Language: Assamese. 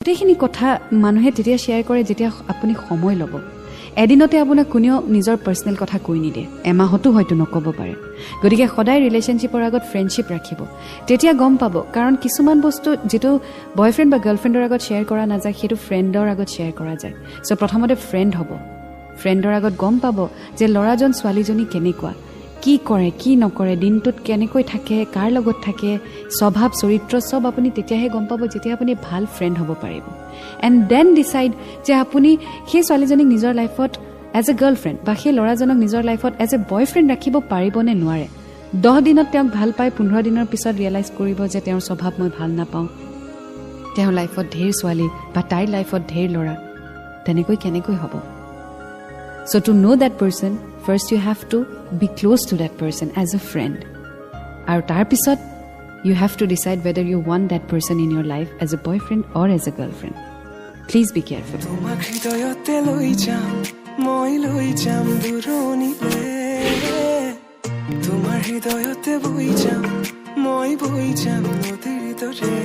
গোটেইখিনি কথা মানুহে তেতিয়া শ্বেয়াৰ কৰে যেতিয়া আপুনি সময় ল'ব। এদিনতে আপোনাক কোনেও নিজৰ পাৰ্চনেল কথা কৈ নিদিয়ে, এমাহতো হয়তো নক'ব পাৰে। গতিকে সদায় ৰিলেশ্যনশ্বিপৰ আগত ফ্ৰেণ্ডশ্বিপ ৰাখিব, তেতিয়া গম পাব। কাৰণ কিছুমান বস্তু যিটো বয়ফ্ৰেণ্ড বা গাৰ্লফ্ৰেণ্ডৰ আগত শ্বেয়াৰ কৰা নাযায়, সেইটো ফ্ৰেণ্ডৰ আগত শ্বেয়াৰ কৰা যায়। চ' প্ৰথমতে ফ্ৰেণ্ড হ'ব, ফ্ৰেণ্ডৰ আগত গম পাব যে ল'ৰাজন ছোৱালীজনী কেনেকুৱা, কি কৰে কি নকৰে, দিনটোত কেনেকৈ থাকে, কাৰ লগত থাকে, স্বভাৱ চৰিত্ৰ চব আপুনি তেতিয়াহে গম পাব যেতিয়া আপুনি ভাল ফ্ৰেণ্ড হ'ব পাৰিব। এণ্ড then decide যে আপুনি সেই ছোৱালীজনীক নিজৰ লাইফত এজ এ গাৰ্লফ্ৰেণ্ড বা সেই ল'ৰাজনক নিজৰ লাইফত এজ এ বয়ফ্ৰেণ্ড ৰাখিব পাৰিব নে নোৱাৰে। 10 দিনত তেওঁক ভাল পাই 15 দিনৰ পিছত ৰিয়েলাইজ কৰিব যে তেওঁৰ স্বভাৱ মই ভাল নাপাওঁ, তেওঁৰ লাইফত ঢেৰ ছোৱালী বা তাইৰ লাইফত ঢেৰ ল'ৰা, তেনেকৈ কেনেকৈ হ'ব? So to know that person, first you have to be close to that person as a friend. আৰু তাৰপিছত you have to decide whether you want that person in your life as a boyfriend or as a girlfriend. Please be careful. তোমাক হৃদয়তে লৈ যাম মই, লৈ যাম দূৰণিলে। তোমাৰ হৃদয়তে বৈ যাম মই, বৈ যাম নদীৰ দৰে।